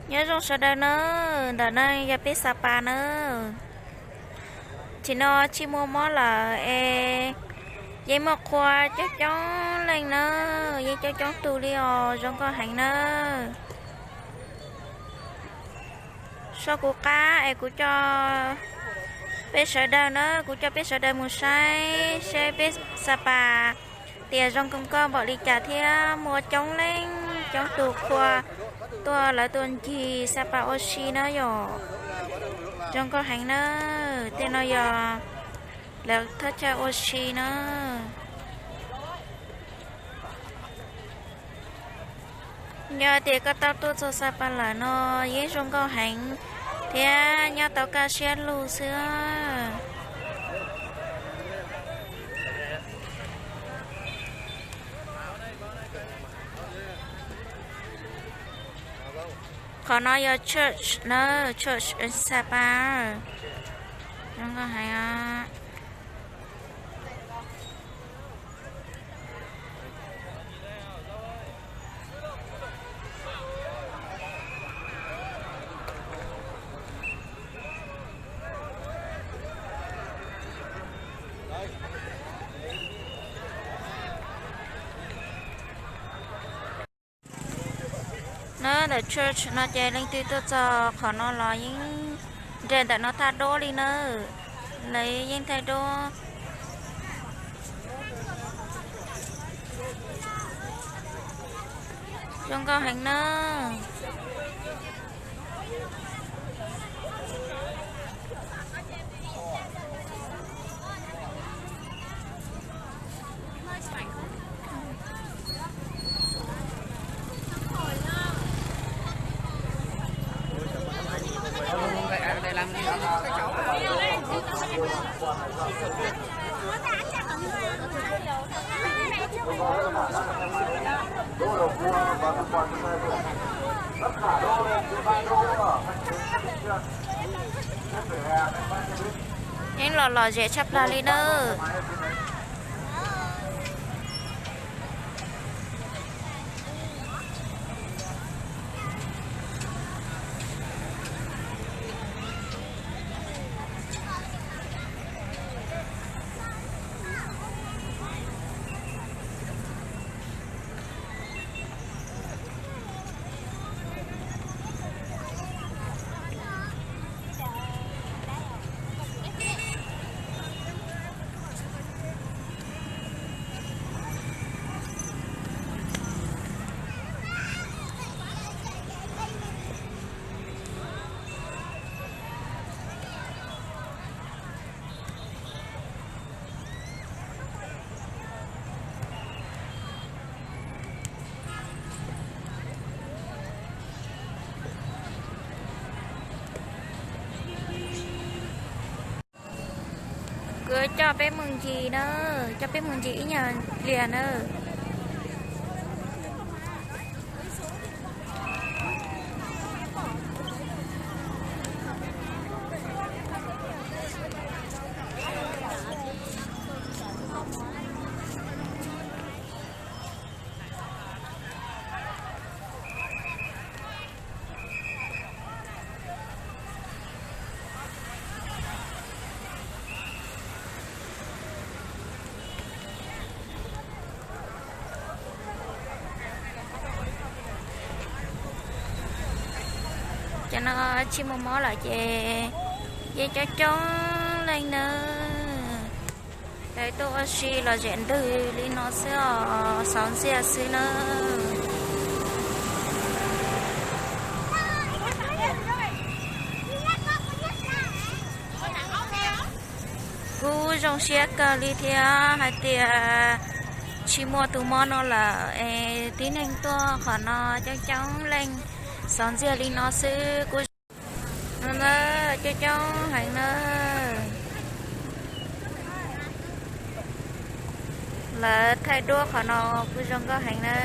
Nyob zoo sawv daws na, ntawm no yog peb Xa Pas na. Tsim no tsis muaj mob lawm es yeej muaj qhua coob coob leej na, yeej coob coob tus li os, zoo nkauj heev na. Soj kuv qab es kuv coj peb sawv daws na, kuv coj peb sawv daws mus saib seb peb Xa Pas tias zoo nkauj npaum li cas thiab muaj coob leej coob tus qhua tuaj, lawv tuaj ncig Xa Pas ua si na yom. Zoo nkauj heev na. Tej no yog lawv thaj chaw ua si na. Yog tias koj tau tuaj txog Xa Pas lawm no yeej zoo nkauj heev thiab nyob tau kaj siab lug xwb. Qhov no yog church na, church Xa Pas. Zoo nkauj heev os. Na ntawm church no ces leej twg tuaj txog qhov no los yeej nres ntawm no thaj duab li na. Lawv yeej thaj duab. Zoo nkauj heev na. Yeej los lom zem tshaj plaws li nawb. Kuv coj peb mus ncig na, coj peb mus ncig ib nyuag pliag na. Cov no tsis muaj mob lawm ces yeej coob coob leej nawb. Lawv tuaj ua si los zem ntws li no xwb os, xauv ntxiag xwb nawb. Kuj zoo siab kawg li thiab hais tias tsis muaj tus mob no lawm es tib neeg tuaj qhov no coob coob leej, xauv ntxiag li no xwb kuj zoo na, coob coob heev na. Lawv thaij duab qhov no kuj zoo nkauj heev na.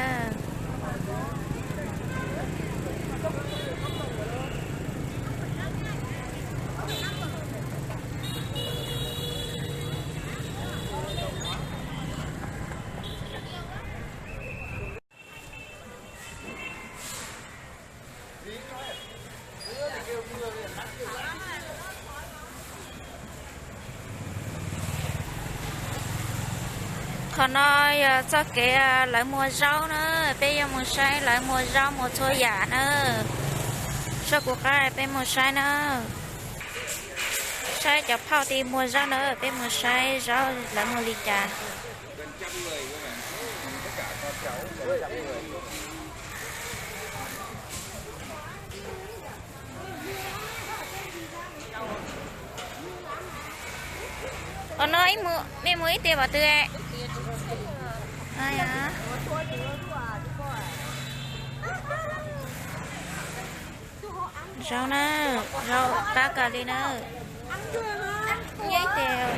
Qhov no yog txoj kev lawv muag zaub na, peb yuav mus saib lawv muag zaub muag txhua yam na. Soj kuv qab peb mus saib na, saib cov phauj ti muag zaub na, peb mus saib zaub lawv muag li cas. Ua no mej mus ib tiam pov twg? Zaub na, zaub qab kawg li na. Ib tiam.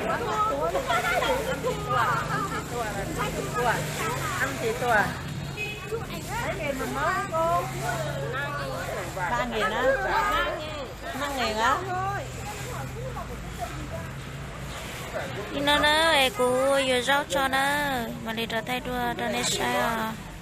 Li no na, es kuv yuav zaub tso na, mam li rov thaij dua rau nej saib os.